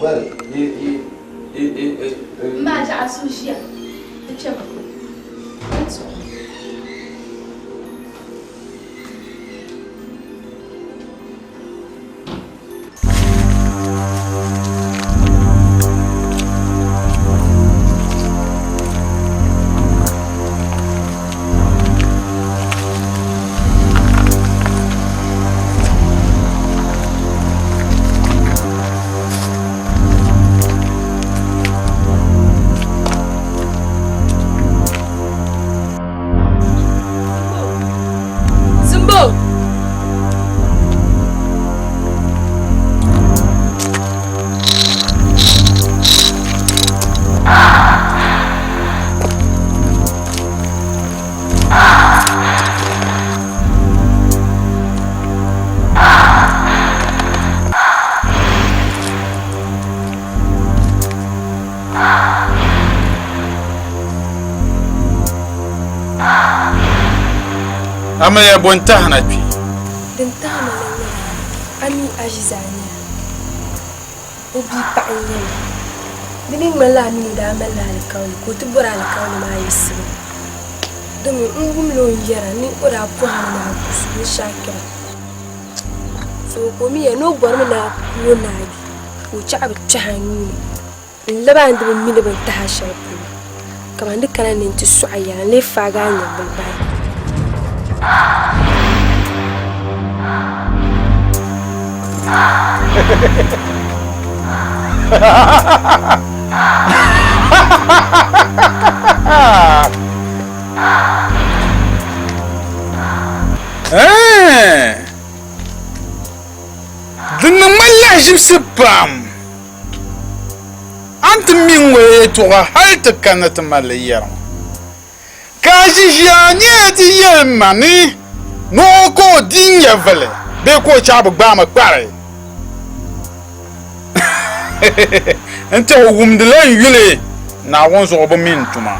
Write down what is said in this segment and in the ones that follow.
Well, M ba a suhu ʒiya di kpɛma. Zimbo! Amiliya bo n-tahi na kpe? Din tahi ma na nyɛla a mi Aʒizaa nya o bia paɣa n-nyɛ li. Di mi ŋmanila a mini o daa malila alikauli ka o ti bɔri alikauli maa yiɣisibu. Domi n wumla o ni yɛra ni o daa pɔhi a mi ni a ku ni Shakira. So ka o mi yɛli ni o bɔrimi ni a ku o naagi ka o chaɣi bi kpɛhi a nuu ni n-labi a ni di bi mi ni bɛ ni tahi a shɛli polo kaman di kana ni nti sɔɣi yɛla n-lee faagi a nyɛvili bahi. Di niŋ ma lahiʒibisi pam. A ni ti mi ŋ-ŋɔ yɛtɔɣa hal ti kanna ti mali li yɛri ŋɔ. Ka a ʒi ʒiya nyɛla ti yɛli ma ni ni o ka o di nyɛvili bee ka o chaɣ bi gbaai ma kpari. N tɛhi o wumdila n yuli Naawuni zuɣu bi mi n tuma.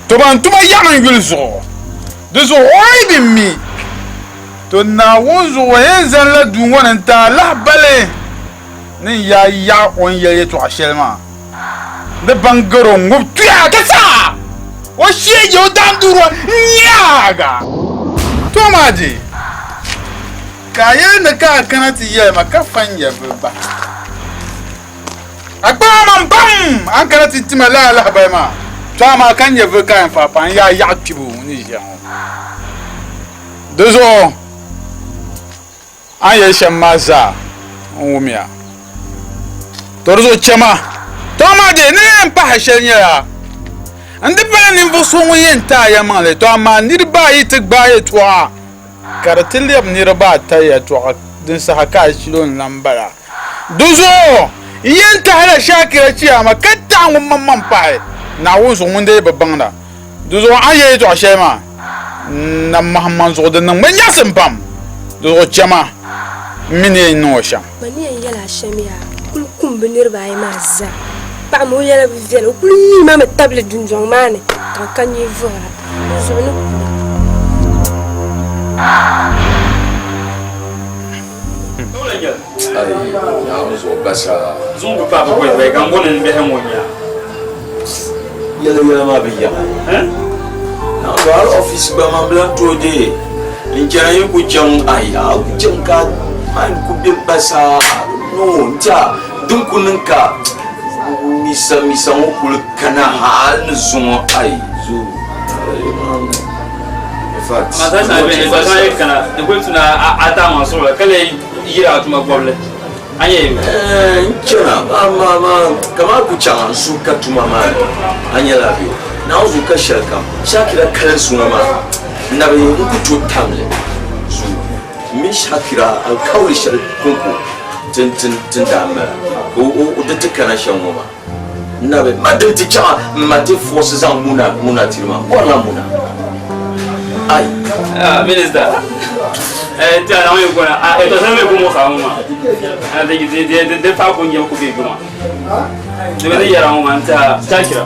To ban tuma yaɣi n yuli zuɣu, di zuɣu o yi bi mi. To Naawuni zuɣu o yɛn zanila duu ŋɔ ni n-ti a lahibali. Ni n yaa yaɣ o ni yɛli yɛtɔɣ shɛli maa, ni baŋ gar o ŋub tuya ka sa o shee je o daanduurua n-nyaag a. To amaa di ka a yɛli ni ka a kana ti yɛli ma ka fa n nyɛvili bahi. A kpaŋ a maŋ pam a ni kana ti ti ma lala lahibali maa, to amaa ka n nyɛvili ka a yɛn fa pa n yaa yaɣ kpibu ni ʒiya ŋɔ. Di zuɣu A ni yɛli shɛm maa zaa n wumya. To di zuɣu chɛ ma. To amaa dee ni yɛn pahi shɛli nyɛla, n di pala ninvuɣ so ŋun yɛn ti a yɛlimaŋli, to amaa niriba ayi ti gbaai yɛtɔɣa ka di ti lɛbi niriba ata yɛtɔɣa din saha ka a shili o ni lan bala. Di zuɣu n yɛn tahila Shakira chiyaama ka taɣi ŋun maŋmaŋ pahi Naawuni zuɣu ŋun dee bi baŋda. Di zuɣu a ni yɛli yɛtɔɣ shɛli maa, n na mahim man zuɣu di niŋ ma nyaɣisim pam. Di zuɣu chɛ ma m mi ni yɛn niŋ o shɛm. Ma ni yɛn yɛl a shɛm yaa, kul kum bɛ niriba ayi maa zaa. Paɣ ma o yɛla bi viɛla, o kul yii ma mi tabili dundɔŋ maa ni ka n ka nyee vuhira. N zuɣu ni kuli. Yɛla yɛla maa bi yaɣi naawuni hali ɔfisi gba man bi lahi tooi deei n chana yi ku chaŋ ayi a ku chaŋ ka mind ku be basaa no n tiɛha din ku niŋ ka misa misa ŋɔ kuli kana hali ni zuŋɔ ayi zoo in fact N chana kaman ku chaŋ n suhu ka tuma maa ni a nyɛla bɛ Naawuni zuɣu ka shɛli kam Shakira kali suŋa maa nabi n ku tooi tam li zuɣu m mini Shakira alikauli shɛli konko tin daa mala ka o di ti kana shɛm ŋɔ maa nabi ma din ti chaŋ m ma ti fɔɔsi zaŋ muna muna tiri ma bɔrila muna ai Minister ti ana ŋun gona a to sani ko mo sa ŋɔ ma de de de de fa ko nyɛ ko be juma de be yɛra ŋɔ ma n ta chakira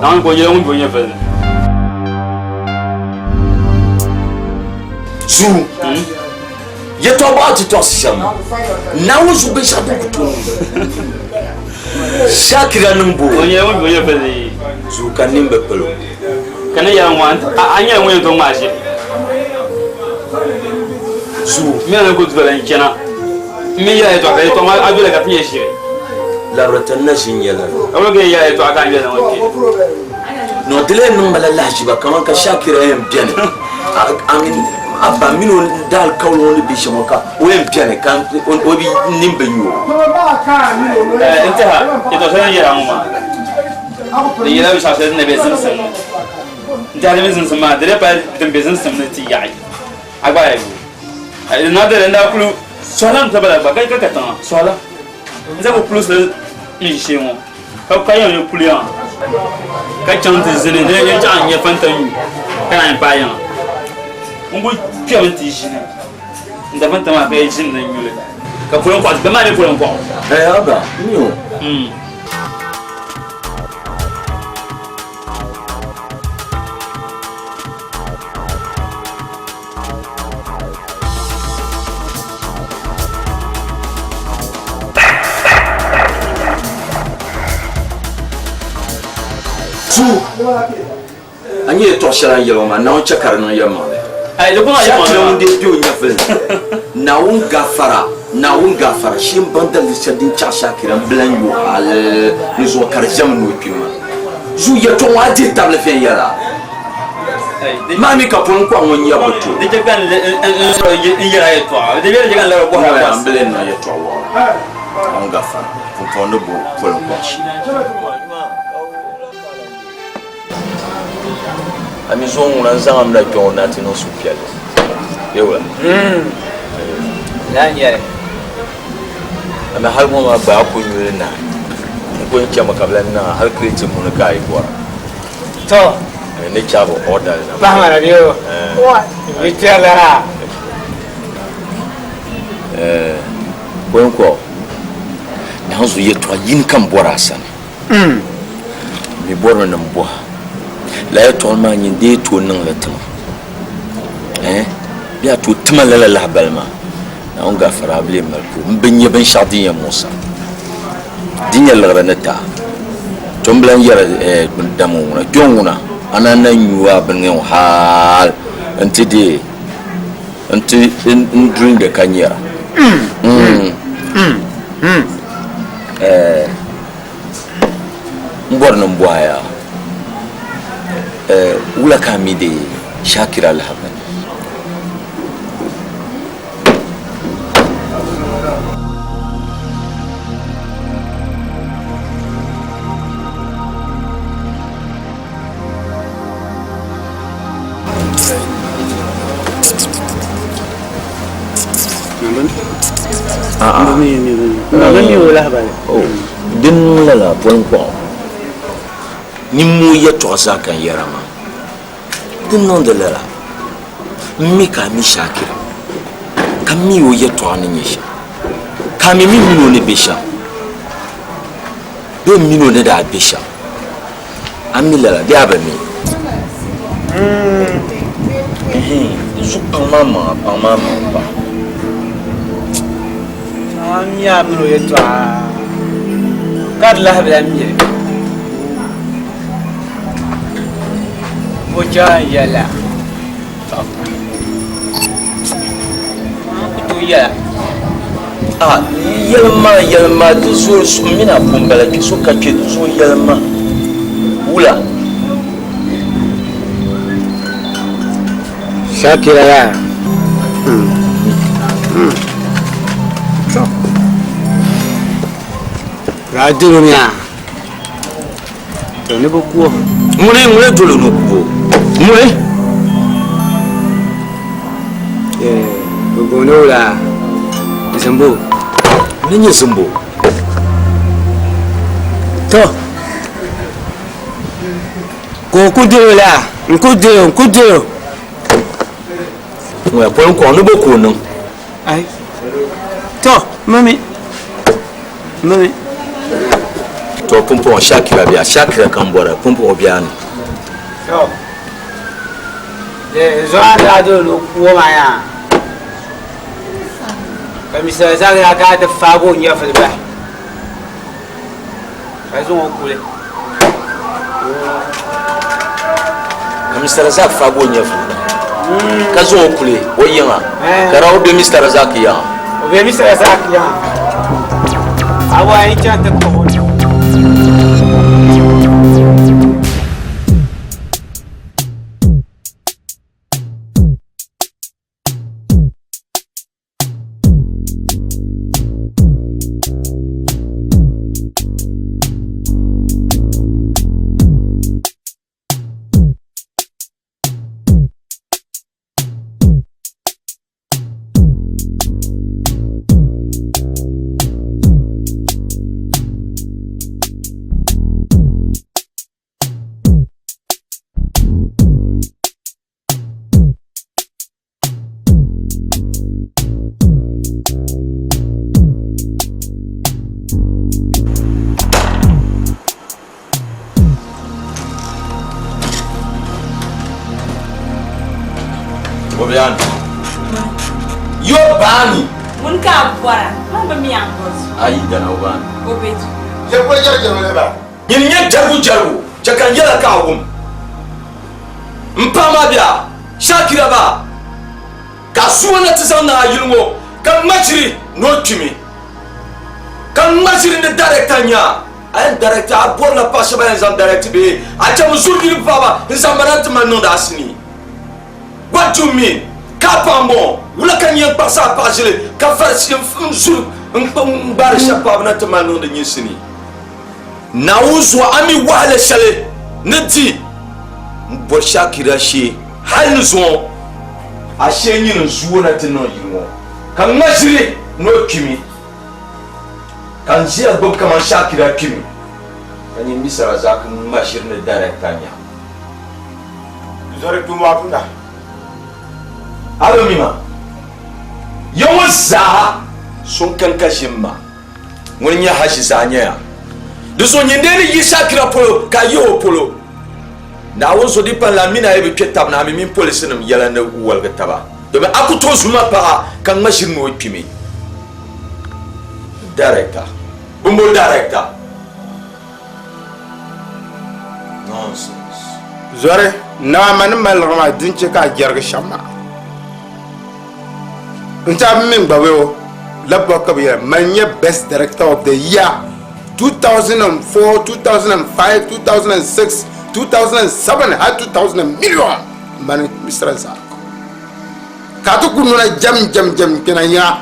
na ŋun ko nyɛ ŋun bo nyɛ vali Zuu yɛtɔɣa bɔɣa ti tɔɣisi shɛm Naawuni zuɣu binshɛɣu din ku tooi niŋ. Shakira niŋ bo. O nyɛla ŋun be o nyɛvili. Zuu ka nim bi palo. Ka ni yɛli ŋɔ, a nyɛla ŋun yɛn tooi ŋmaai ʒiri. Zuu. M mi ni ku doli n chana. M mi yɛla yɛtɔɣa ka yɛtɔɣa maa a doli ka ti nyɛ ʒiri. Labiri ti na ʒi n-nyɛ lala. Ka bɛ yɛla yɛtɔɣa ka a nyɛ ŋun kpe. No di lee niŋ ma la lahiʒiba kaman ka Shakira yɛn beni a mini a ba mini o daalikauli ŋɔ ni be shɛm ŋɔ ka o yɛn beni ka o bi nini bi nyu o. N tɛha yɛtɔɣ shɛli n yɛra ŋɔ maa di nyɛla binshɛɣu shɛli din na be zimsim ni. N tɛha di mini zimsim maa di lee pala din be zimsim ni ti yaɣi a gba yi yo. Na dali n daa kuli sɔhila n tabala gba ka ka tiŋa sɔhila n zaŋ kuli soli n ʒi shee ŋɔ ka ka yɛn yi kuli yaŋa ka chaŋ ti zini ni yɛn chaŋ n nyɛ fanta nyu ka naan paai yaŋa n ku kpɛmi ti ʒini n da fanta maa ka yi ʒini ni nyuli ka poli n kɔɣu ti maa mi poli n kɔɣu. Ɛɛ aba n mi o. Zu a nyɛ yɛtɔɣ shɛli a ni yɛli ŋɔ maa, Naawuni chɛ ka di niŋ yɛlimaŋli. Shɛli ŋun dee be o nyɛvili ni, Naawuni gafara, Naawuni gafara, shee m-baŋ daliri shɛli din chaɣ Shakira m-bi lan yo hal ni zuɣu ka di ʒɛmi ni o kpimi maa. Zu yɛtɔɣ ŋɔ a dihi tabili viɛnyɛla. Maa mi ka pɔŋ kɔŋ ŋun nyɛ bi to. Di chɛ ka n yɛra yɛtɔɣa. Di bɛ di chɛ ka n labiri bɔhira bɔhisi. M bi lee niŋ yɛtɔɣ wɔɣila. Ŋun gafara pumpɔŋ ni bo poli kɔŋ shee. A mi zuŋɔ ŋuna n zaŋ a mi na kpe ŋɔ ni a ti niŋ suhupiɛlli. Bee wula? Lala n-nyɛ li. A mi hali ŋɔ maa gba a ku nyuli naai. N ku yɛn chɛmi ka bi lahi niŋ a hali kireeti muni ka a yi bɔra. To. Ni chabu order na. Pahama na biyo. Bi tɛla. Eh, koŋko naanzu yɛtɔɣa yini kam bɔri a sani. Mi bɔrimi ni n bɔha la yɛtɔɣili maa nyin dee tooi niŋli tima. Eh, bee a tooi tima lala lahabali maa. Naawuni gafara a bi lee mali puu. M bi nya binshɛɣu din yɛn muɣisi a. Di nyɛ liɣiri ni ti a. To m bi lan yɛri dama o ŋuna, kpe ŋuna, a naan na nyu a bini ŋɔ hal nti deei nti n dulindi ka nyara. M bɔri ni m bɔhi a, wula ka a mi deei Shakira lahabali? Din niŋ lala poli n-kɔɣi nimmoo yɛtɔɣa zaa ka n yɛra maa. Di niŋdi lala, m mi ka a mi Shakira, ka m mi o yɛtɔɣa ni nyɛ shɛm, ka a mi mi min o ni be shɛm, bee m min o ni daa be shɛm. A mi lala bee a bi mi? Ɛhɛn, di zuɣu paŋ maa maŋa, paŋ maa maŋa pam. A mi a min o yɛtɔɣa, ka di lahi bi lan mi li. Bo chaŋ yɛla tɔ n ku tooi yɛla. A yɛlima yɛlima di zuɣu n mini a pun bala kpe so ka kpe di zuɣu yɛlima wula. Shakira yaa. Tɔ daa dolo mi yaa. To ni bi ku o. Ŋuni ŋuni dolo ni ku o? Ŋuni? Bi booni o la Zimbo. Ŋuni nyɛ Zimbo? To ka o ku dolo la n ku dolo n ku dolo. Ŋun poli n-kɔŋ ni bo ka o niŋ? Ai. To, mami. Mami. To pumpɔŋɔ Shakira bia, Shakira ka n bɔra, pumpɔŋɔ bia ni. To. De zuɣa daa dolo ni o ku o maa yaa. Ka Mr. Shakira ka ti faagi o nyɛvili bahi. Ka zaŋ o kuli. Ka Mr. Razak faagi o nyɛvuli ka zaŋ o kuli o yiŋa ka daa o be Mr. Razak yiŋa. O be Mr. Razak yiŋa. A bɔhi a yi chaŋ ti kpuɣi o. Obiani. Yo baani. Ŋun ka a bɔra, man bi mi a ni bɔri so. Ayi dana o baani. O be du. Ya kuli jɛri jɛri le ba. Nyini nyɛ jɛrigu jɛrigu, chɛ ka n yɛla ka a wum. M paɣa maa bia, Shakira ba, ka a suhi o na ti zaŋ niŋ a yili ŋɔ ka ŋma ʒiri ni o kpimi. Ka ŋma ʒiri ni darekta nya a yɛn darekta a bɔrila paɣa shɛba yɛn zaŋ darekti bee a chɛmi zuri niriba paɣaba n-zaŋ ba na ti mali niŋdi a sinii. What do you mean? Ka a paɣa m-bɔŋɔ, wula ka n yɛn kpaɣisi a paɣa ʒili ka vari n-zuri n-gbaari shɛba paɣaba na ti mali niŋdi nyin sinii? Naawuni zuɣu a mi wahala shɛli ni di m-bɔri Shakira shee hal ni zuŋɔ. A shee nyini n-zuo na ti niŋ yili ŋɔ, ka ŋma ʒiri ni o kpimi, ka n ʒiya gbubi kaman Shakira kpimi, ka nyini Mr. Razak ŋma ʒiri ni director nya. Zɔri kpimi waa punda. A bi mi ma? Ya ŋɔ zaa so n-kani ka ʒi m-ma. Ŋuni n-nyɛ Haji zaa nyɛya. Di zuɣu nyin dee ni yi Shakira polo ka a yihi o polo. Naawuni zo di panla a mini a yi bi kpe tab ni a mi mini polisinim yɛla ni woligi taba domin a ku tooi zu ma paɣa ka ŋma ʒiri ni o kpimi. Director. Bimbo director. Nonsense. Zɔri, naa ma ni mali liɣiri maa din chɛ ka a jɛrigi shɛm maa. N ti a bi mi n gba bee o labi bɔhi ka bi yɛli mani nyɛ best director of the year 2004, 2005, 2006, 2007 hali 2000 million mani Mr. Razak ka a ti ku nuna jɛm jɛm jɛm kpɛna yiŋa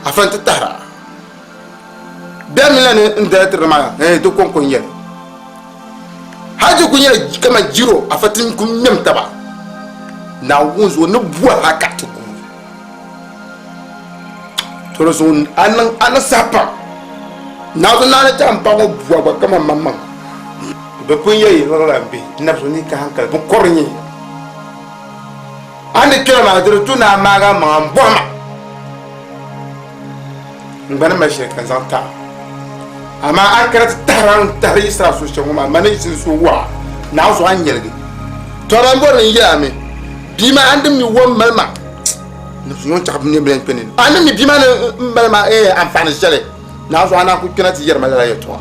afa n ti tahira bɛ mi la ni n director maa eh di kɔŋko n nyɛli hali ti ku nyɛla kaman jiro afa ti ku ŋmɛm taba Naawuni zuɣu ni bɔhi a ka ti guui to di zuɣu a niŋ a ni saha pam Naawuni naani ti a ni paɣa ŋɔ bua gba kaman maŋmaŋ bɛ pun yɛ yi liɣiri n bihi n nabisi ni ka hankali bin kɔri nyɛ a ni kpɛra maa di di tu ni a maagi a maŋa n bɔhi ma N gba ni mali shɛli ka n zaŋ ti a. Amaa a ni kana ti tahiri a ni tahiri yi sara so shɛm ŋɔ maa, mani yiɣisi n suhu waɣa, Naawuni zuɣu a ni nyɛligi. Tɔ amaa m bɔri ni n yɛl a mi, bia maa a ni din mi wom mali ma, ni zuŋɔ n-chaɣ bɛ nɛmbilan kpe ni, a ni mi bia maa ni mali ma anfaani shɛli, Naawuni zuɣu a naan ku kpɛna ti yɛri ma lala yɛtɔɣa.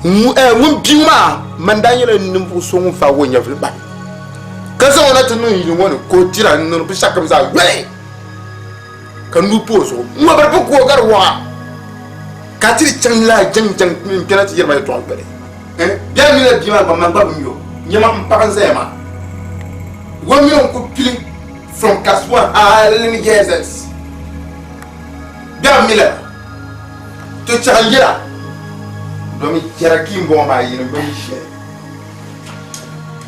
Ŋun bia ŋɔ maa, mani daa nyɛla ninvuɣ so ŋun faag o nyɛvili bahi, ka zaŋ o na ti niŋ yili ŋɔ ni ka o dira n-niŋdi binshɛɣukam zaa yoli. Ka nuu pa o zuɣu ŋ-ŋɔbiri bi ku o gari wɔɣa, ka a ti di chaŋ lala jaŋjaŋ n-kpɛna ti yɛri ma yɛtɔɣa gbali. Bɛ a mi la bia maa gba, man gba bi mi o. Nyama m paɣa n-zaya maa. O mi o n-ku pili from class one hali ni JSS. Bɛ a mi lala. To chaɣ n yɛla domi jɛraki m-bɔŋɔ maa yinim bi mi shɛli.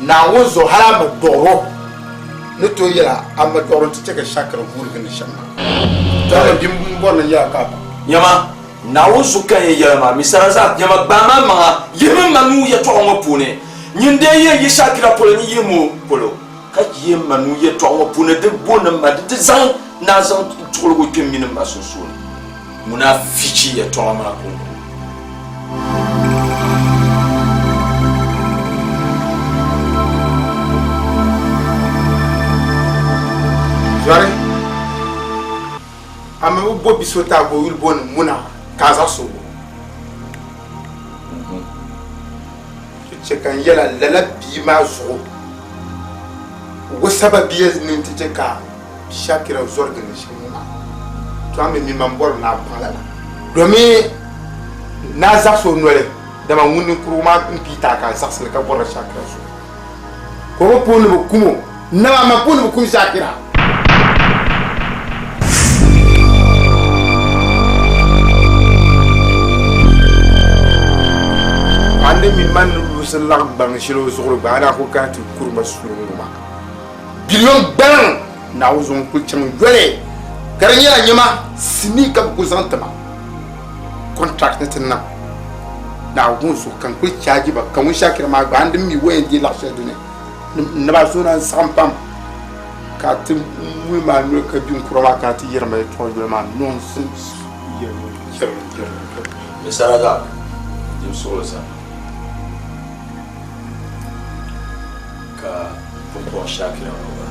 Naawuni zuɣu hali a ma dɔɣiro ni tooi yɛl a, a ma dɔɣiro nti chɛ ka shakiri vuurigi ni shɛm maa. To a ma bia m-bɔri ni yɛl a ka a baŋ. Nyama, Naawuni zuɣu ka n yɛn yɛli maa, Misara zaa, nyama, gbaai ma maŋa, yihimi ma nuu yɛtɔɣa ŋɔ puuni. Nyin dee yɛn yi shakira polo ni yihim o polo, ka yihi ma nuu yɛtɔɣa ŋɔ puuni di booni ma di ti zaŋ naa zaŋ tuɣiligu kpe m mini m ma sunsuuni. Munaafichi yɛtɔɣa maa kɔŋko. Zɔri, a mi bi bo bi so ti a ka o yuli booni Muna ka a zaɣis o? Di chɛ ka n yɛl a lala bia maa zuɣu, o sababiya ni nti chɛ ka Shakira zɔri gindi shɛm ŋɔ maa. To a mi mi man bɔri ni a baŋ lala, domi ni a zaɣis o noli, dama ŋun ninkurigu maa m-pii ti a ka a zaɣisi li ka bɔrila Shakira zuɣu. Ka o bi puhi ni bɛ kum o, nama man puhi ni bɛ kum Shakira. A ni mi man ni lusi laɣ gbaŋ shɛli o zuɣuri gba, a daa kul kana ti kuri ma suli ŋ-ŋɔ maa. Biliɔn gbaŋ Naawuni zuɣu n-kul chaŋ yoli, ka di nyɛla nyama sinii ka bɛ kul zaŋ ti ma contract ni ti niŋ Naawuni zuɣu ka n kul chaaji ba, ka ŋun Shakira maa gba a ni mi o yɛn deei laɣ shɛli di ni n naba zuɣu na n-saɣim pam. Ka ti muli maa noli ka biŋkura maa kana ti yɛri ma yɛtɔɣa yoli maa nonsense yɛlimaŋli yɛlimaŋli. Ni saraka dim suɣili sani, ka pumpɔŋ Shakira ŋɔ gba.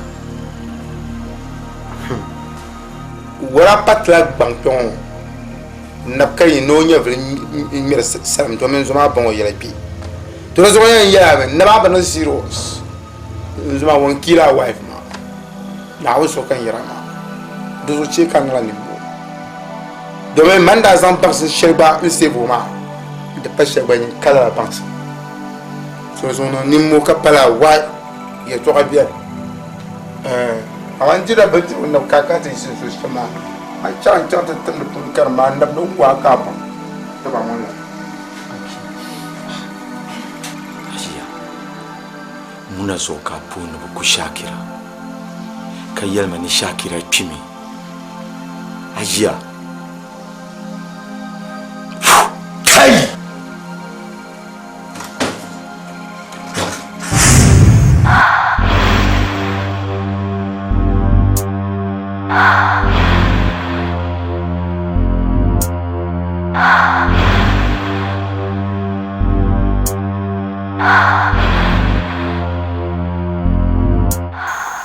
Wara patila gbaŋ kpe ŋɔ nab ka yi ni o nyɛvili ŋmɛri salim domin zo maa baŋ o yɛla kpe. To di zuɣu yɛn yɛla mi naba bi niŋ serious. N zoma ŋun kill a wife maa Naawuni so ka n yɛra maa di zuɣu chɛ ka n niŋla nimmoo domin man daa zaŋ baŋsim shɛli gba n save o maa di pa shɛli gba nyin ka lala baŋsim so zuɣu niŋ nimmoo ka pala wai yɛltɔɣa biɛni amaa n dirila bindirigu n nabi ka a kana ti yiɣisi n so shɛm maa a chaŋ n chaŋ ti timdi puni karim maa n nabi ni n waai ka a baŋ taba ŋɔ la. Ŋuna zuɣu ka a puhi ni bɛ ku Shakira, ka yɛli ma ni Shakira kpimi. A ʒiya? Kai!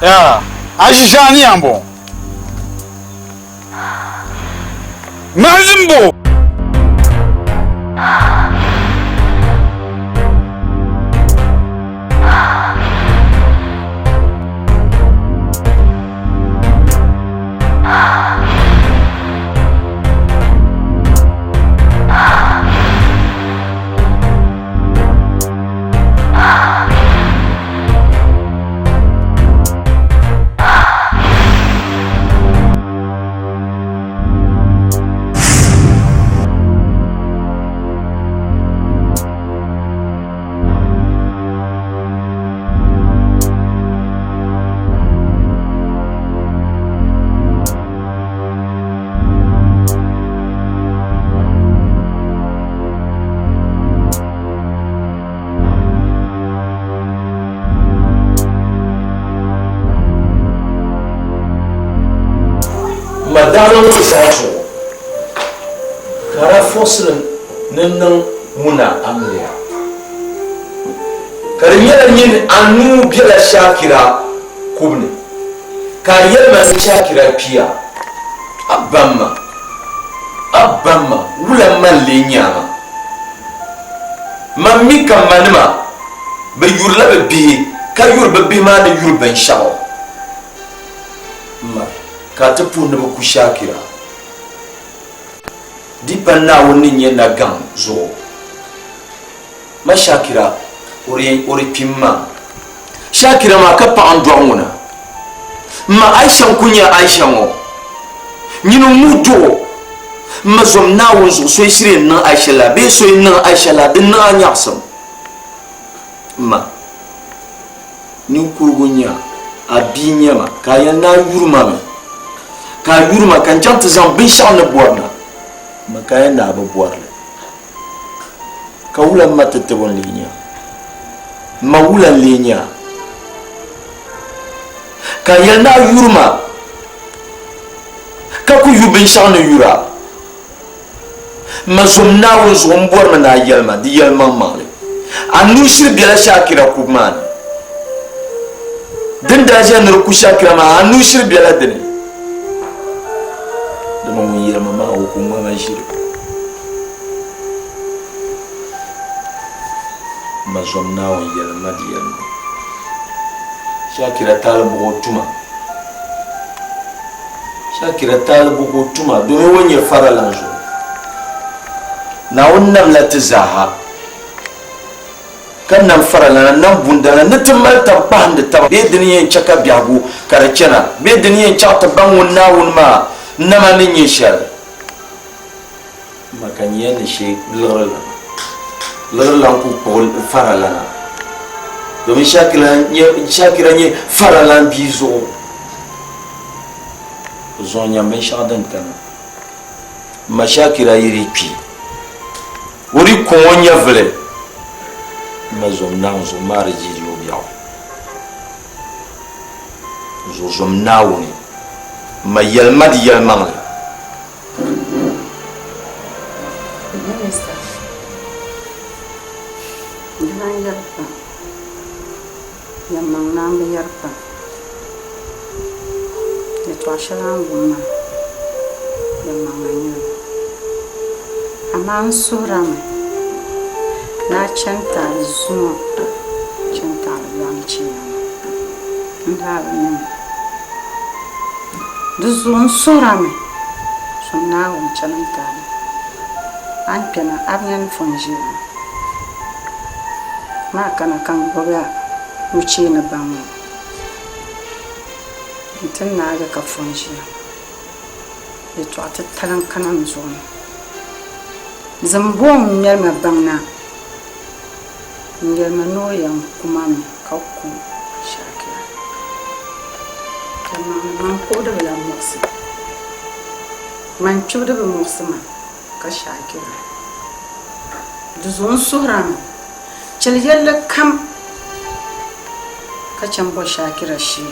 Ya, a ʒi ʒaani ya m-bɔŋɔ. Maɣazim bo! Ma daɣiri ŋɔ zaa zuɣu ka a daa fɔsili ni niŋ ŋuna amiliya, ka di nyɛla nyin a nuu bela Shakira kubu ni, ka a yɛli ma ni Shakira kpiya, a baŋ ma, a baŋ ma, wula m-mali lee nya ma? Man mi ka manima bi yurila bɛ bihi, ka yuri bɛ bihi maa ni yuri binshɛɣu. M ma, ka a ti puhi ni bɛ ku Shakira. Di pa Naawuni ni nyɛ nagaŋ zuɣu. Ma Shakira, o di kpim ma. Shakira maa ka paɣa n-dɔɣi ŋuna. M ma Aisha n-kul nyɛ Aisha ŋɔ. Nyini n-ŋuhi duɣ o. M ma zom Naawuni zuɣu so yi shiri yɛn niŋ Aisha lala bee so yi niŋ Aisha lala di niŋ a nyaɣisim. M ma, ninkurigu n-nyɛ a, a bia n-nyɛ ma ka a yɛli ni a yuri ma mi, ka a yuri ma ka n chaŋ ti zaŋ binshɛɣu ni bɔri na, m ma ka a yɛli ni a bi bɔri li. Ka wula m ma ti tibu n-lee nyɛ a? M ma wula n-lee nyɛ a? Ka a yɛli ni a yuri ma, ka ku yu binshɛɣu ni yur a. M ma zom Naawuni zuɣu m-bɔrimi ni a yɛli ma di yɛlimaŋmaŋli. A nuu shiri bela Shakira kubu maa ni. Din daa ʒiya ni di ku Shakira maa, a nuu shiri bela di ni. Dama ŋun yɛli ma maa o ku ŋma ma ʒiri. M ma zom Naawuni yɛli ma di yɛlimaŋli. Shakira taali buɣi o tuma. Shakira taali buɣi o tuma domin o nyɛ faralan zuɣu. Naawuni namla ti zaaha ka nam faralana, nam bundana ni ti mali tab kpahindi taba bee dini yɛn chɛ ka biɛhigu ka di chana bee dini yɛn chaɣ ti baŋ ŋun Naawuni maa nama ni nyɛ shɛli. Ma ka nya ni she liɣiri lana. Liɣiri lan ku kpuɣi fara lana. Domin Shakira nyɛ fara lan bia zuɣu. O zuɣu nyam binshɛɣu din kana. Ma Shakira yi di kpi, o di kuŋ o nyɛvili. Ma zom Naawuni zuɣu maa di jili o biɛɣu. Zuɣu zom Naawuni. Ma yɛli ma di yɛlimaŋli. Minista, di lan yɛri pam, yɛlimaŋ naan bi yɛri pam. Yɛtɔɣ shɛli a ni wum maa, yɛlimaŋli n-nyɛ li. Amaa n suhirimi ni a chani taali zuŋɔ chani taali biɛɣuni chiyaama. N daa bi mi li. Di zuɣu n suhir a mi, Suŋ Naawuni chani n taali. A ni kpɛna, a bi nya ni fo n-ʒiya maa. Maa kana ka n gbubi a nuchee ni baŋ ŋɔ nti naagi ka fo n-ʒiya. Yɛtɔɣ titali n-kana n zuɣu ni. Zimbɔŋ ŋ-ŋmɛli ma baŋ na n-yɛli ma ni o yɛn ku ma mi ka ku Shakira. Yɛlimaŋli, man kuɣu di bi lan muɣisi. Man kpibu di bi muɣisi ma ka Shakira. Di zuɣu n suhir a mi, chɛli yɛlli kam ka chɛ m-bo Shakira shee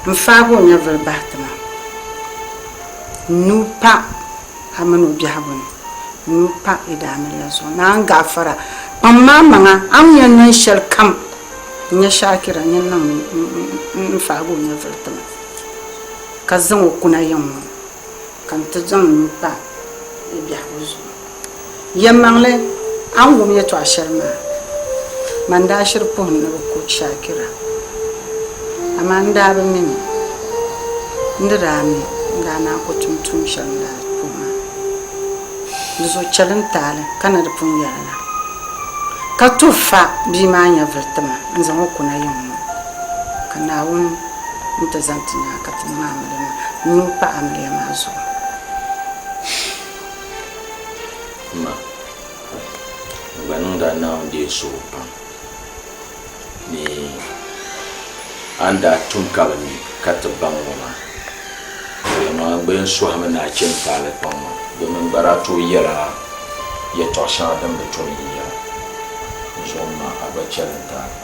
n-faagi o nyɛvili bahi ti ma. N nuu pa a mini o biɛhigu ni nuu pa i daamiliya zuɣu. Naa n-gaafara, kpaŋ maa maŋa a ni yɛn niŋ shɛli kam n-nya Shakira nyin niŋ n-faagi o nyɛvili ti ma, ka zaŋ o kuna yiŋ ŋɔ ka n ti zaŋ nuu pa i biɛhigu zuɣu. Yɛlimaŋli, a ni wum yɛtɔɣ shɛli maa, man daa shiri puhi ni bɛ ku Shakira, amaa n daa bi mi mi. N di daa mi, n daa naan ku tum tuun shɛli n daa puhi maa. Di zuɣu chɛli n taali ka ni di pun yɛli la, ka tuhi fa bia maa nyɛvili ti ma n-zaŋ o kuna yiŋ ŋɔ, ka Naawuni ni ti zaŋ ti nyaai ka ti niŋ amiliya maa nuu pa amiliya maa zuɣu. Ma, n gba niŋdi a Naawuni deei suhu pam ni a ni daa tum ka bi mi ka ti baŋ ŋɔ maa. Yɛlimaŋli n gba yɛn sɔhimi ni a chɛ n taali kpaŋ maa domin n gba daa tooi yɛl a yɛtɔɣ shɛŋa din bi to ni n yɛla. Di zuɣu m ma a gba chɛli n taali.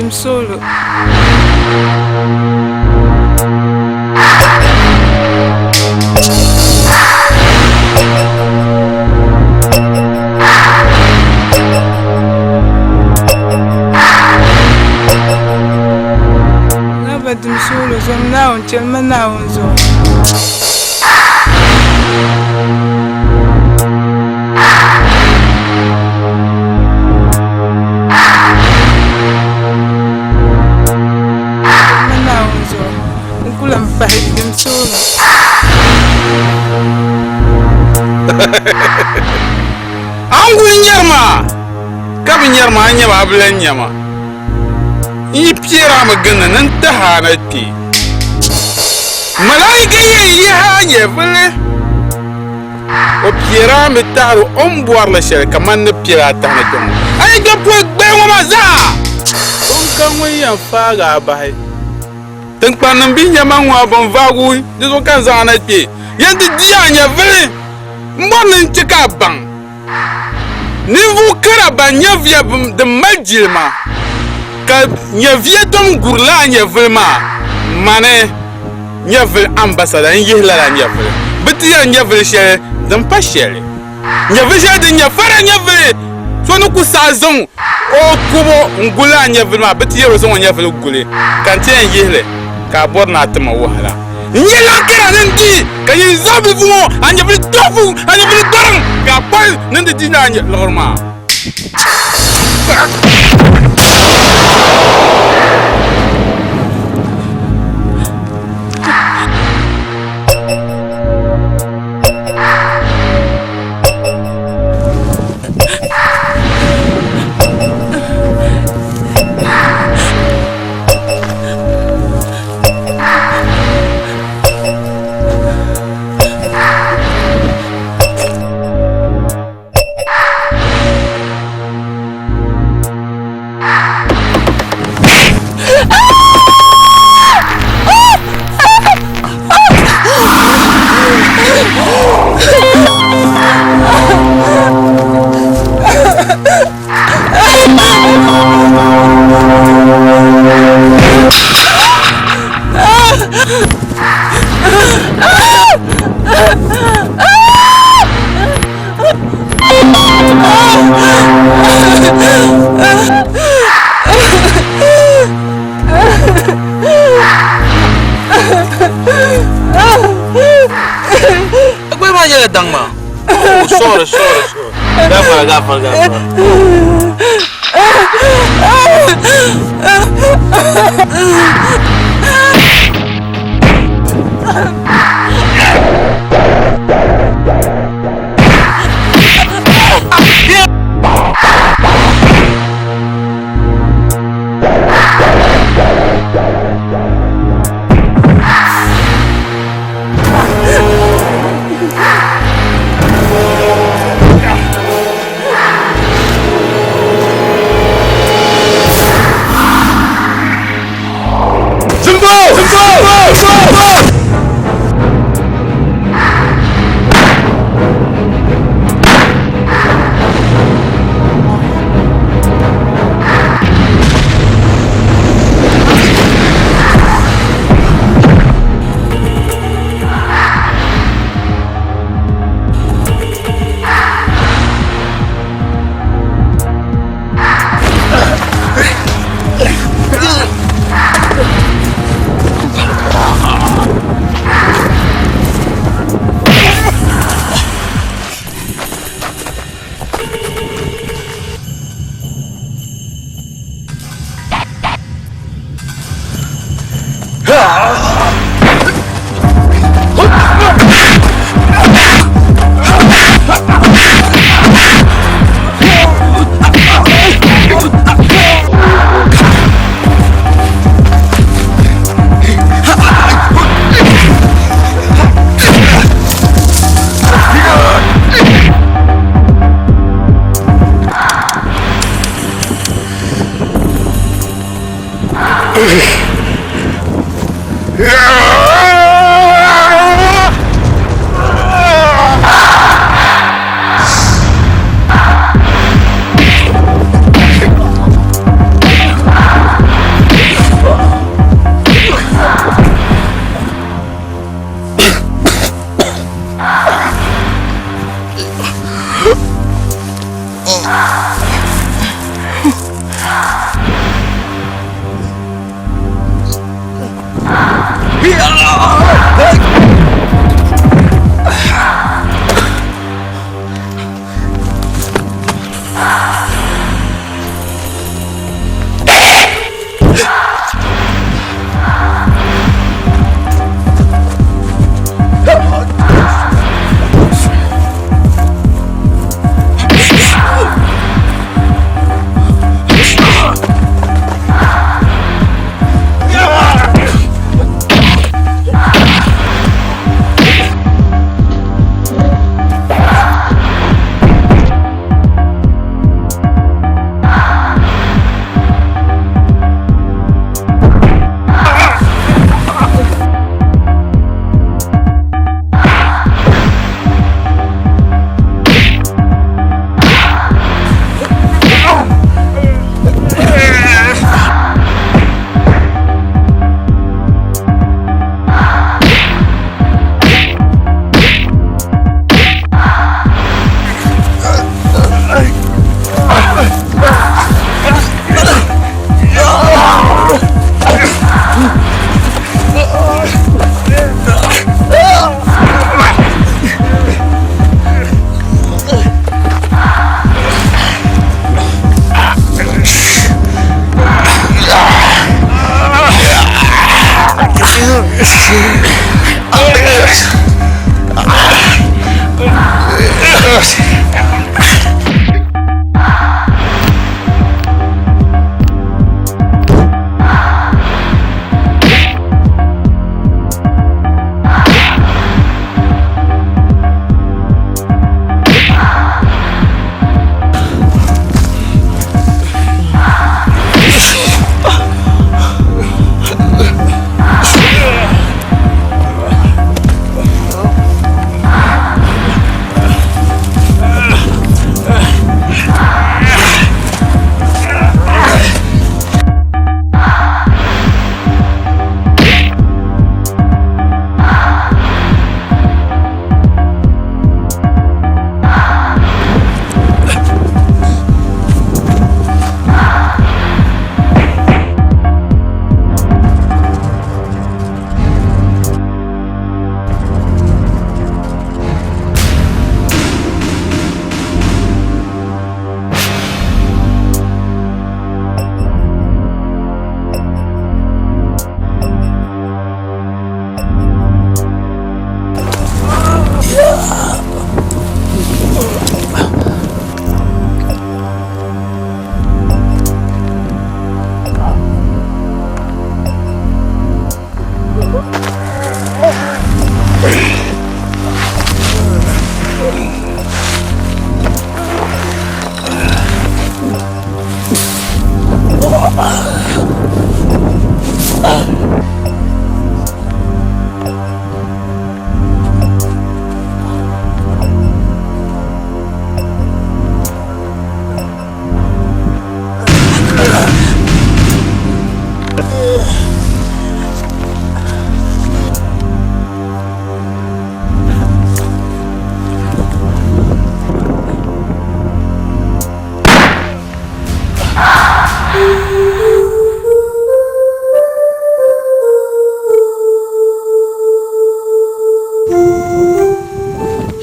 Dim suɣulo. Naba dim suɣulo zom Naawuni chɛli ma Naawuni zuɣu. Naawuni zuɣu n ku lan pahi dim suɣulo. A ni kuli nyari ma ka bi nyari ma, a nyama a bi lan nya ma. N yi piɛr a mi gindi ni n tahi a na kpe. Malaika yɛn yihi a nyɛvili. O piɛr a mi tahiri o ni bɔri li shɛli kaman ni piɛr a tahi ni kpe ŋɔ. A yi gba pɔi gbaya ŋɔ maa zaa, o ni ka ŋun yɛn faag a bahi. Tiŋkpannim bi nya ma ŋɔ a bɛn vaagu di zuɣu ka n zaŋ a na kpe. Yɛn ti di a nyɛvili m-bɔri ni n chɛ ka a baŋ ninvuɣ kara ban nyɛviya din mali jilima, ka nyɛviya tom guri lala nyɛvili maa, mani nyɛvili ambasada n-yihi lala nyɛvili. Bɛ ti ya nyɛvili shɛli din pa shɛli, nyɛvili shɛli din nyɛ fara nyɛvili. So ni ku saɣi zaŋ o kubo n-guli a nyɛvili maa, bɛ ti yɛl o zaŋ o nyɛvili guli, ka n ti yɛn yihi li ka a bɔri ni a ti ma wahala. N nyɛ laɣikara ni n di, ka nyin zaŋ bilifu ŋɔ a nyɛvili tɔbu, a nyɛvili gbariŋ, ka a kpali ni n di di a liɣiri maa. Akwai ma nyɛla daŋ maa. Oh, sorry, sorry, sorry. Gafara, gafara, gafara. Zimbo! Zimbo! Zimbo!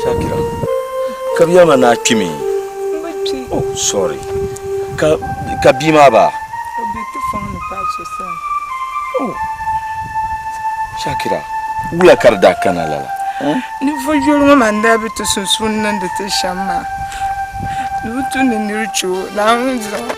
Shakira, ka bia maa naa kpimi? Oh, sorry. Ka ka bia maa ba? O be ti fɔŋ ni paɣa so sani. Oh. Shakira, wula ka di daa kana lala? Ninvuɣ yuri ŋɔ maa n-daa be ti sunsuuni niŋdi ti shɛm maa. Di bi tu ni nir chɛ o, Naawuni zuɣu.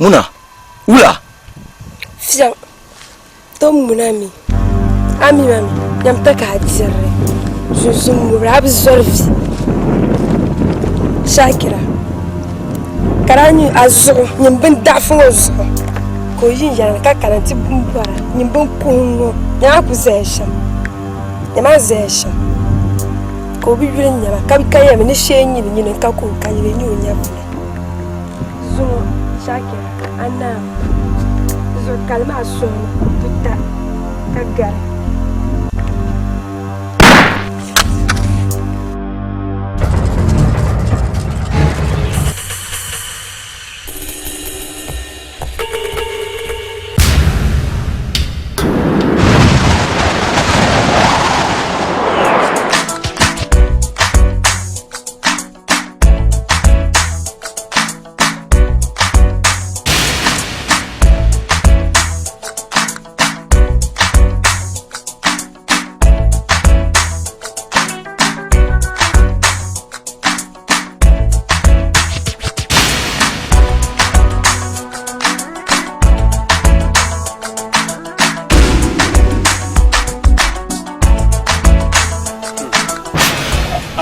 Muna, wula? Fiɛŋ, tom muna mi, a mi ma mi, nyam ta ka a dirili, zunzun ŋubira, a bi zɔri vi. Shakira, ka daa nyɛ a zuɣu, nyin bin daɣifu ŋɔ zuɣu ka o yi n-yɛli ka kana nti bɔra, nyin bin kuhi ŋɔ, nyama ku zaya shɛm, nyama zaya shɛm, ka o bi yuli n-nyama ka yɛli mi ni shee nyini nyini n-ka ka o ka nyini n-nyɛ o nyɛvili. Zuŋɔ Shakira a naam zuɣu kali maa suhimi buta ka gari.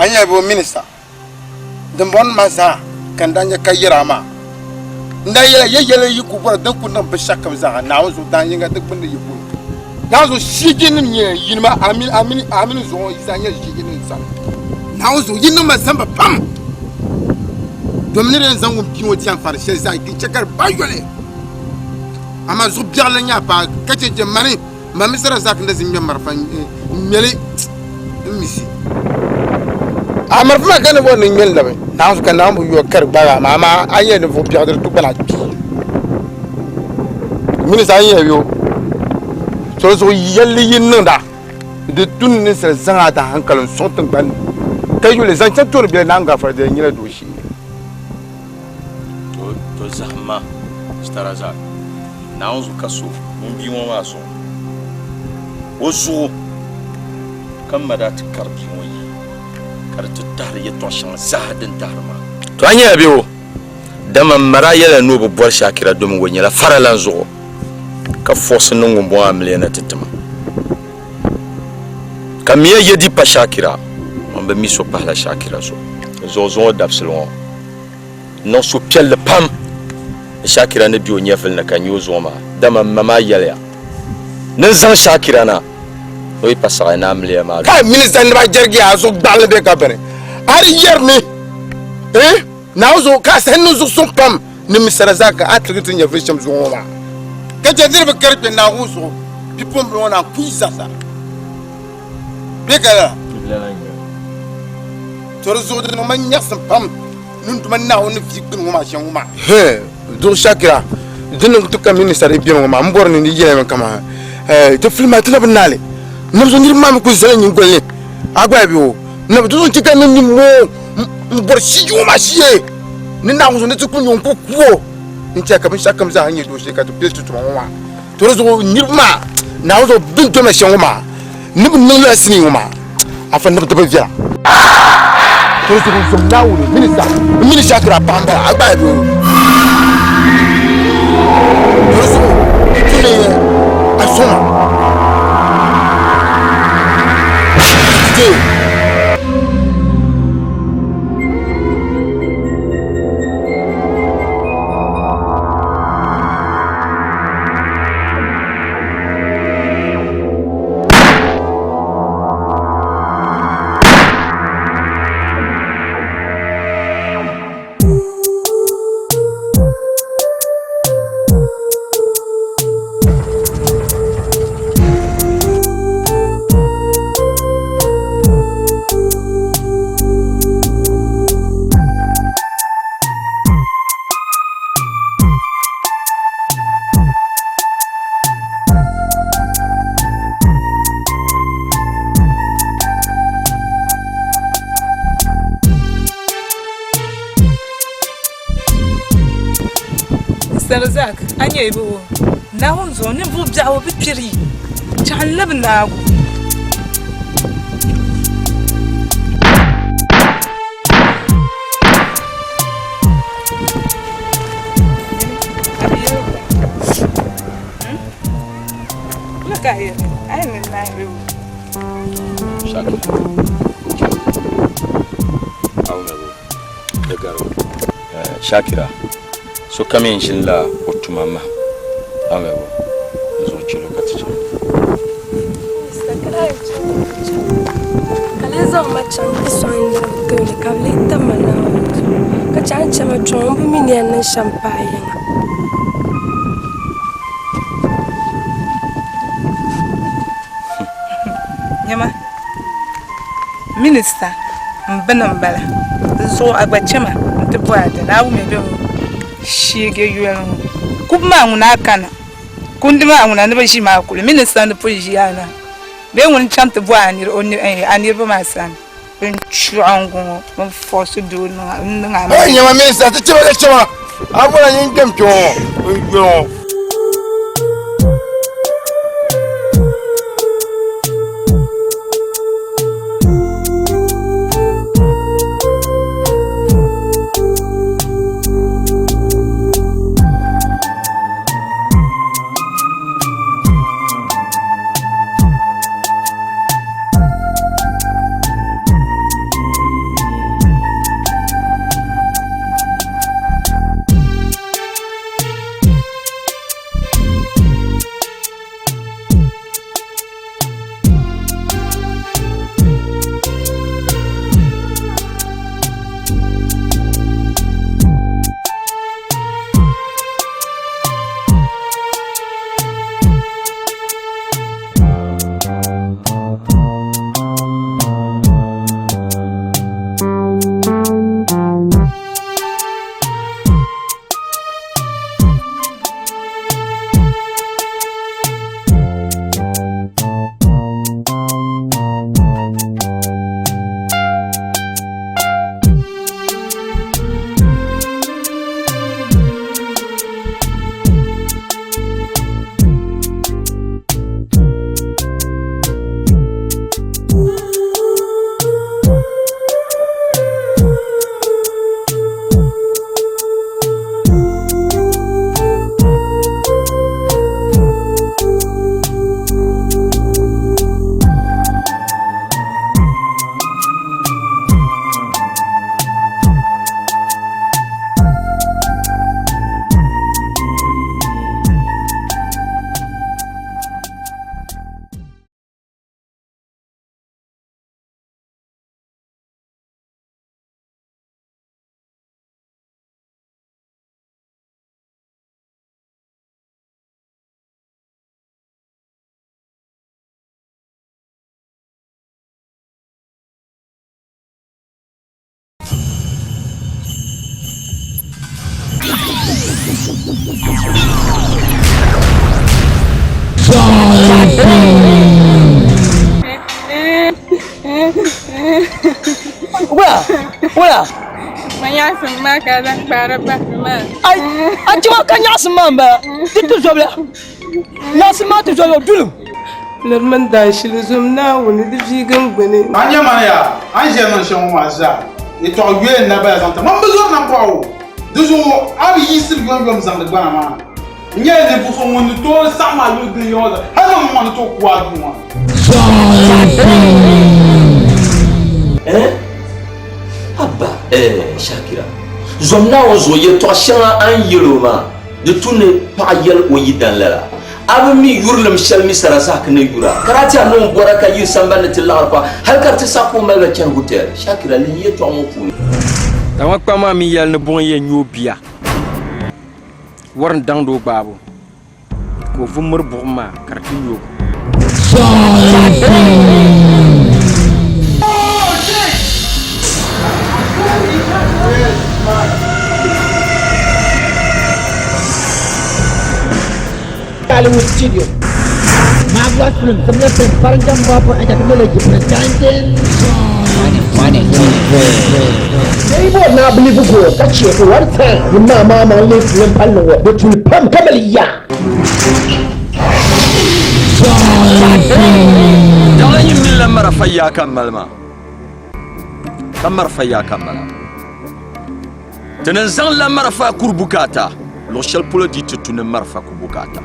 A nyɛ bo minista dimbɔŋɔ maa zaa ka n daa nya ka yɛra maa n daa yɛla ya yɛli yi ku bɔri din ku niŋ binshɛɣukam zaa Naawuni zuɣu daan yiŋga di gbunni yi boli Naawuni zuɣu shiijinim nyɛ yinima a mini zuɣu yi zaa nyɛ shiijinim sani Naawuni zuɣu yi niŋ ma zamba pam domin ni di yɛn zaŋ ŋun bia ŋɔ di anfaani shɛli zaa yi chɛ ka di ba yoli amaa zuɣu biɛɣu lan nyɛ a paai ka chɛ chɛ mani Mami sara zaa kinda zin ŋmɛ marafa n ŋmɛli n misi. A marafa maa ka ni bɔri ni ŋmɛ n-labi Naawuni zuɣu ka Naawuni bi yo ka di gbaag a maa, amaa a nyɛla ninvuɣ biɛɣu di di tu gbana kpi. Minista a nyɛla yo so zuɣu yɛlli yi niŋda di tu ni ninsal zaŋ a ti hankali n-sɔŋ tiŋgbani ni ka yuli zaŋ chaŋ tooni bela Naawuni gaafara di nyɛla dooshee. To zahimma Mr. Razak, Naawuni zuɣu ka so ŋun bia ŋɔ maa zuɣu o zuɣu ka m ma daa ti kari bia ŋɔ yi ka di ti tahiri yɛtɔɣ shɛŋa zaa din tahiri maa. To a nyɛla bɛ o, dama m ma daa yɛlila ni o bi bɔri Shakira domin o nyɛla faralan zuɣu ka fɔɣisi niŋ ŋumbɔŋɔ amiliya na ti ti ma. Ka m mi ya ye di pa Shakira, man bi mi so pahila Shakira zuɣu. N zuɣu zuŋɔ dabisili ŋɔ, n niŋ suhupiɛlli pam ni Shakira ni be o nyɛvili ni ka n nya o zuɣu maa, dama m ma maa yɛliya ni n zaŋ Shakira na ni o yi pa saɣi ni amiliya maa. Ka minista ni ba jɛrigiya a zuɣu gbaɣili bɛ ka bini a di yɛrimi eh Naawuni zuɣu ka a sahi niŋ zuɣusuŋ pam ni misara zaa ka a tiligi ti nyɛvili shɛm zuɣu ŋɔ maa ka chɛ niriba kari kpe Naawuni zuɣu bipuɣimbila ŋɔ naan ku yi zaasa bɛ ka lala to di zuɣu di niŋ ma nyaɣisim pam ni n Duuma Naawuni ni vii gbuni ŋɔ maa shɛm ŋɔ maa. Duɣu Shakira, di niŋ ti ka minista di beni ŋɔ maa, m bɔri ni di yɛlimi kaman ti film maa ti na bi naai li. Nabi so niriba maa mi kuli zala nyingoli ni a gba bi o. Nabi di zuɣu n-chɛ ka niŋ nimmoo m-bɔri shiji ŋɔ maa shee ni Naawuni zuɣu ni ti kuli nya o n-kuli ku o n-chɛ ka binshɛɣukam zaa nyɛ dooshee ka ti pili ti tuma ŋɔ maa. To di zuɣu niriba maa Naawuni zuɣu bɛ ni doli ma shɛm ŋɔ maa ni bi niŋ lala sinii ŋɔ maa afa ni bi ti bi viɛla. To di zuɣu zom Naawuni minista m mini Shakira paɣa m-bala a gba bi o. To di zuɣu ti ni a sɔŋ ma. Mr. Razak, a nyɛ bi o Naawuni zuɣu ninvuɣ biɛɣu bi kpiri yi chaɣ n-labi naagu. Shakira, sokam yɛn ʒinila o tuma mahim. Amebo, n zuɣu chɛl o ka ti chaŋ. Ka lee zaŋ ma chaŋ ti sɔŋ n niriba tooni ka bɛ lee tim ma Naawuni zuɣu, ka chaŋ chɛ ma kpiɔŋ m bi mi ni yɛn niŋ shɛm paai yiŋa. Nyama, minista m bini m-bala, di zuɣu a gba chama nti bɔhi a dini, a wumya bɛ sheegi yoli ŋɔ. Kubu maa ŋuna a kana, kundi maa ŋuna ni bi ʒi maa kuli, minista ni pun ʒiya na bee ŋuni chaŋ ti bɔhi a niriba maa sani, bin chuɣu ŋɔ bin fɔsi doo niŋ a. Nyama minista ti chama ka chama a bɔra nyin kpɛm kpɛ ŋɔ n kpɛ ŋɔ. Wula wula. Ma nyaɣasim maa ka a zaŋ kpaari bahiri maa. Ai a chɛma ka nyaɣasim maa m-bala di ti zobila nyaɣasim maa ti zobila dulim. Liri mini daanshili zom Naawuni di viigi n gbini. A nya mani yaa, a ni ʒiya niŋ shɛm ŋɔ maa zaa, yɛtɔɣa yoya n-na bala zaŋ ti ma. M bi zɔri nambɔɣu o, di zuɣu a bi yiɣisiri yomyom zaŋdi gbana maa. N nyɛla ninvuɣ so ŋun ni tooi saɣim a yuli gili ya ŋɔ zaa, hal man maŋ ni tooi ku a duu ŋɔ ni. Eh? Abba, eh, Shakira, zom Naawuni zuɣu yɛtɔɣ shɛŋa a ni yɛl o maa, di tu ni paɣa yɛl o yidan lala. A bi mi yurilim shɛli Mr. Razak ni yura, karate a ni bɔra ka yiri sambani ni ti laɣiri pa, hali ka di ti sa ka o mali ba chani hotel. Shakira, lihi yɛtɔɣa ŋɔ puuni. Dama kpam maa mi yɛli ni buɣim yɛn nyo o bia, wari n-daŋdi o gbaabu, ka o vu miri buɣim maa ka di ti nyo o. Hollywood Studio. Magwa Film, Semla Film, Paranjam Bapu Entertainment presenting Neighbor na believe go ka che ko war tan ni ma ma ma le film pallo wo de tul pam kamal ya. Daɣila nyin mini la marafa yaa ka m mali maa, ka marafa yaa ka m mala. Ti ni zaŋ la marafa kuri bukaata luɣ shɛli polo di ti tu ni marafa ku bukaata.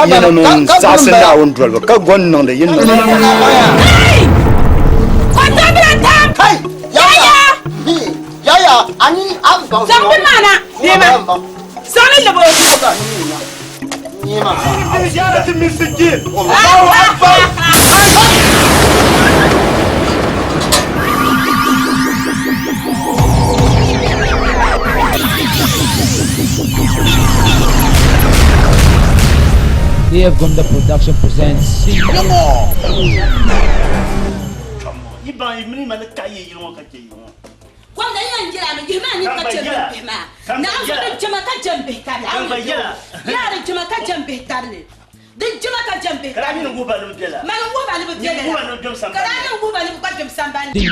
Yini ŋun saɣisi Naawuni dolibu ka gɔn niŋdi yi niŋ. DF Gomda Production presents Yi baŋ yi mini ma ni kahi yi yili ŋɔ ka chɛ yi ŋɔ. Gomda n yɛn yɛli a mi yihimi a nini ka chɛ m mini bihi maa. Naawuni zuɣu di jɛma ka jɛm bihi tabili. A wum yaa di jɛma ka jɛm bihi tabili. Di jɛma ka jɛm bihi tabili. Mani n-wuhi ba ni bɛ be lala. Ka daa niŋ wuhi ba ni bɛ gba kpɛm sambani ni.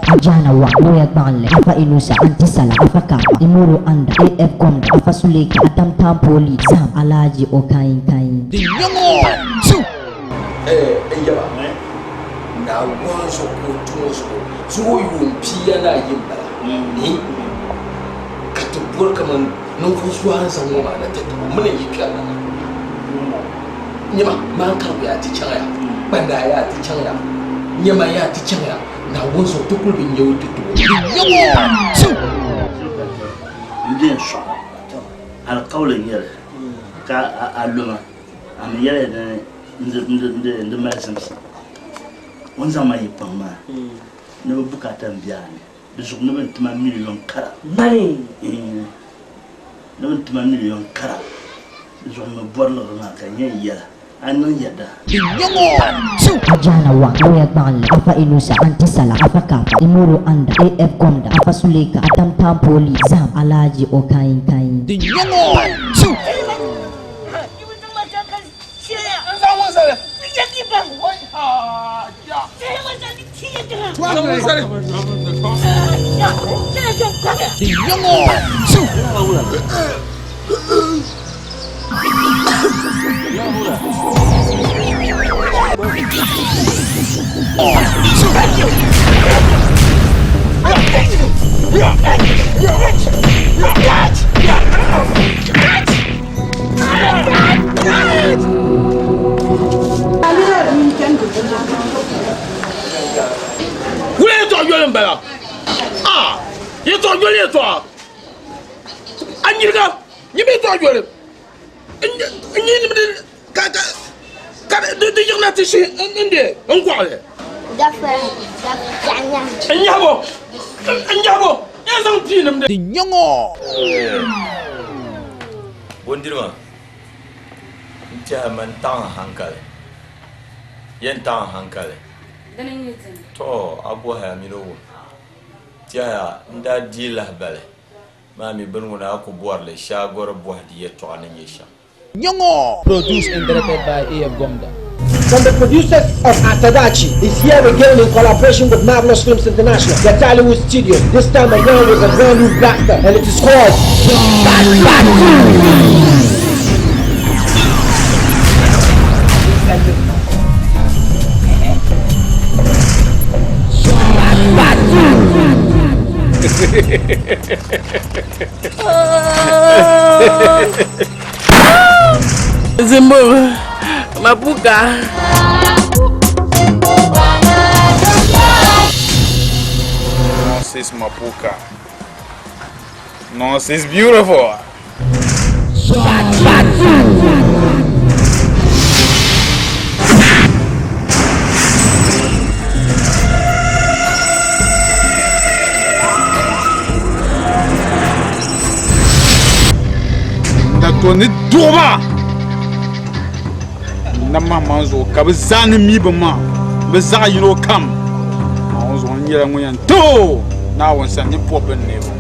Ajana wa Moya Gbanle, Afa Inusa, Anti Sala, Afa Kaba, Imuru Anda, AF Gomda, Afa Suleka, Adam Tampoli, Zam, Alaji Okayin Kayin. N yaba Naawuni zuɣu ka o tum o zuɣu zuɣu yuun pia ni ayi m-bala ni ka ti bɔri kaman ninvuɣ so a ni zaŋ ŋɔ maa na ti tib o mini n yi kpɛrina maa. Nyama, maan karibu yaa ti chaŋ ya, kpandaa yaa ti chaŋ ya, nyama yaa ti chaŋ ya, Naawuni zuɣu ti kul bi nya o ti tib o. M beni sɔɣi alikauli n-nyɛ li ka a lo ma. A mi yɛliya ni n di mali zimsim. O ni zaŋ ma yi kpaŋ maa ni bɛ bukaata m-be a ni, di zuɣu ni bɛ ni ti ma miliyon kara. Ni bɛ ni ti ma miliyon kara, di zuɣu m mi bɔri liɣiri maa ka n yɛn yɛl a, a niŋ yɛda. Ajana wa Moya Gbanle, Afa Inusa, Anti Sala, Afa Kaba, Imuru Anda, AF Gomda, Afa Suleka, Adam Tampoli, Zam, Alaji Okayin Kayin. Wula yɛtɔɣa yoli m-bala? Aa! Yɛtɔɣa yoli yɛtɔɣa! A nyiriga, nyimi yɛtɔɣa yoli. N nyini ka ka di yiɣina ti shihi n de n gɔɣili. N nyahibu, n nyahibu, yɛn zaŋ pii nimdi. Di nyɛŋɔ. Bondiri maa, n tɛha man taɣi n hankali. Yɛn taɣi n hankali. Dini n-nyɛ dini? Tɔ! A bɔhi a mini o wum. Tɛha n daa deei lahibali maa mi bini ŋuna a ku bɔri li shaagɔri bɔhi di yɛtɔɣa ni nyɛ shɛm. Nyɛŋɔ! Produced and directed by A.F. Gomda. From the producers of Atadachi is here again in collaboration with Marvelous Films International, the Hollywood Studios. This time around with a brand new blaster, and it is called Zimbo, Mapuka. Nonsense Mapuka. Nonsense beautiful. Da to ni duɣiba na maŋmaŋ zuɣu ka bɛ zaa ni mi bɛ maŋ bɛ zaɣ yino kam Naawuni zuɣu n nyɛla ŋun yɛn ti o Naawuni sani ni bɔbi bɛ neebu.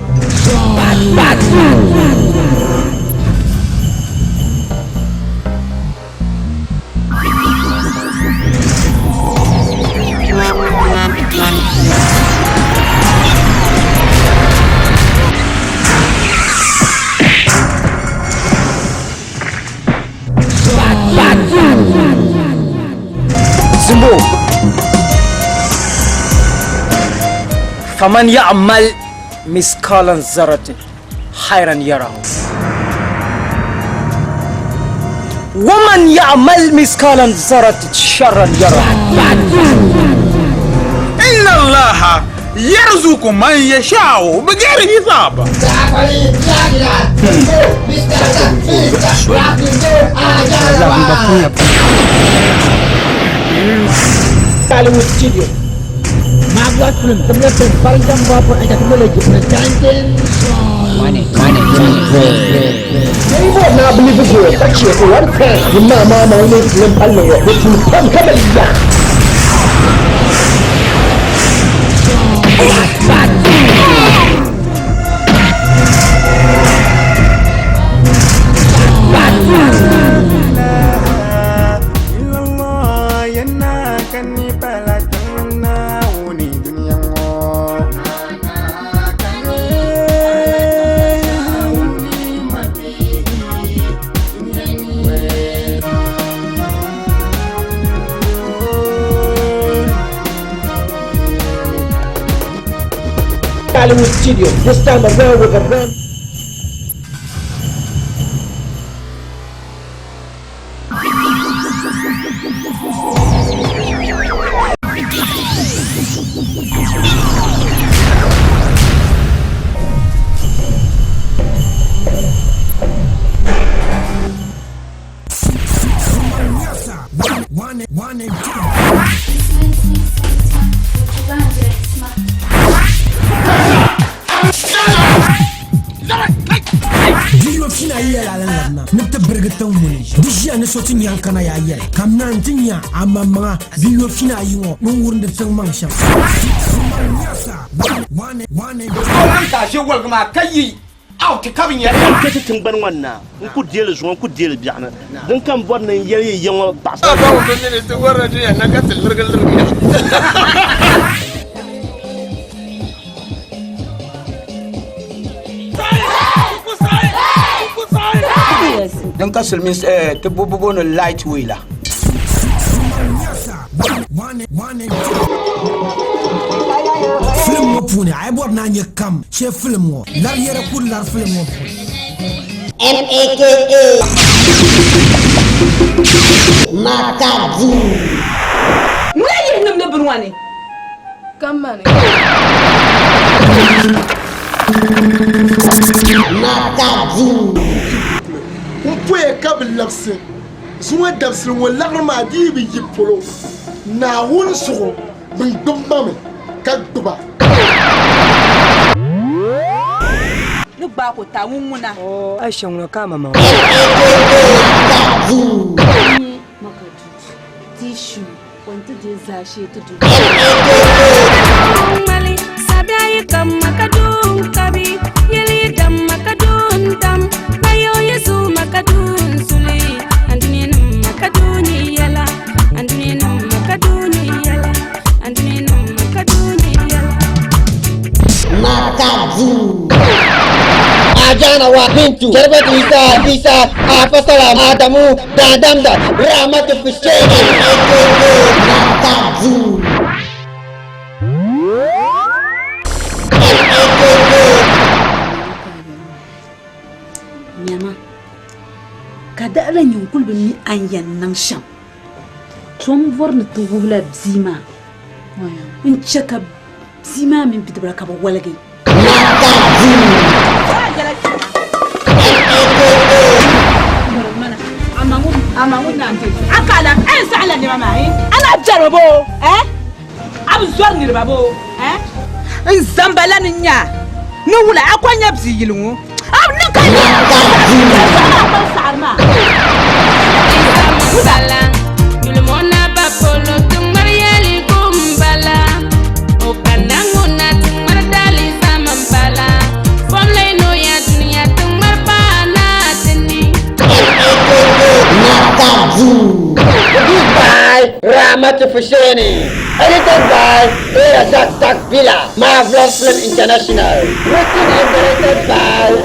Zimbo faman ya'mal miskalan zaratin khairan yarahu waman ya'mal miskalan zaratin sharran yarahu. Inna Allaha yarzuku man yashau bighairi hisab. Hollywood Studio. Marvelous Film, Similar Film, Farrington Bopper and Technology presenting Now believe it, that's it. One time, the mama, my name, the two come and Hollywood Studio. This time around with a brand One and two. Biyo fina yɛla la labina ni ti birigi tiŋ muni di ʒiya ni so ti nyaŋ kana yaa yɛli kam naan ti nya amaŋmaŋa biyo fina ayi ŋɔ ŋun wurindi tiŋ maŋ shɛm. Ka a ʒe woligi maa ka yi out ka bi nya li. N kpe ti tiŋgbani ŋɔ ni na, n ku deei li zuŋɔ, n ku deei li biɛɣuni. Din kam bɔri ni n yɛli yi ya ŋɔ baɣisi. A baŋ bɛ mini ti wɔrila dunia na ka ti lirigi lirigiya. Din ka silimiinsi ti bo booni light way la. Filim ŋɔ puuni a yi bɔri ni a nya kam shee filim ŋɔ lari yɛda ku lari filim ŋɔ puuni. M-A-K-A Makadu. Ŋuna yihi nimdi bini ŋɔ ni. Kamani. Makadu. N poya ka bi labisi zuŋɔ dabisili ŋɔ laɣiri maa di yi bi yi polo Naawuni zuɣu bɛn gbibi ma mi ka gbiba. Ni gbaai ko ta ŋun ŋuna. Oh, Aisha ŋuna ka ama maŋa. Makadu, tishu, kwanti di zaashee ti du. Makadu. Ajana wa Bintu, Sharbatu Isa, Isa, Afasala, Adamu, Dadamda, Ramatu Fuseni. Makadu. Nyama, ka daɣila nyin kuli bi mi a ni yɛn niŋ shɛm. Tom bɔri ni ti wuhila bia maa n-chɛ ka bia maa mini bidibila ka bɛ woligi. N zamba la ni nya ni wula a ko nya bia yili ŋɔ a bi niŋ ka nya saɣari maa. Makadu. Produced by Ramatu Fuseni. Edited by Era Zak Zak Bila. Marvelous Film International. Written and directed by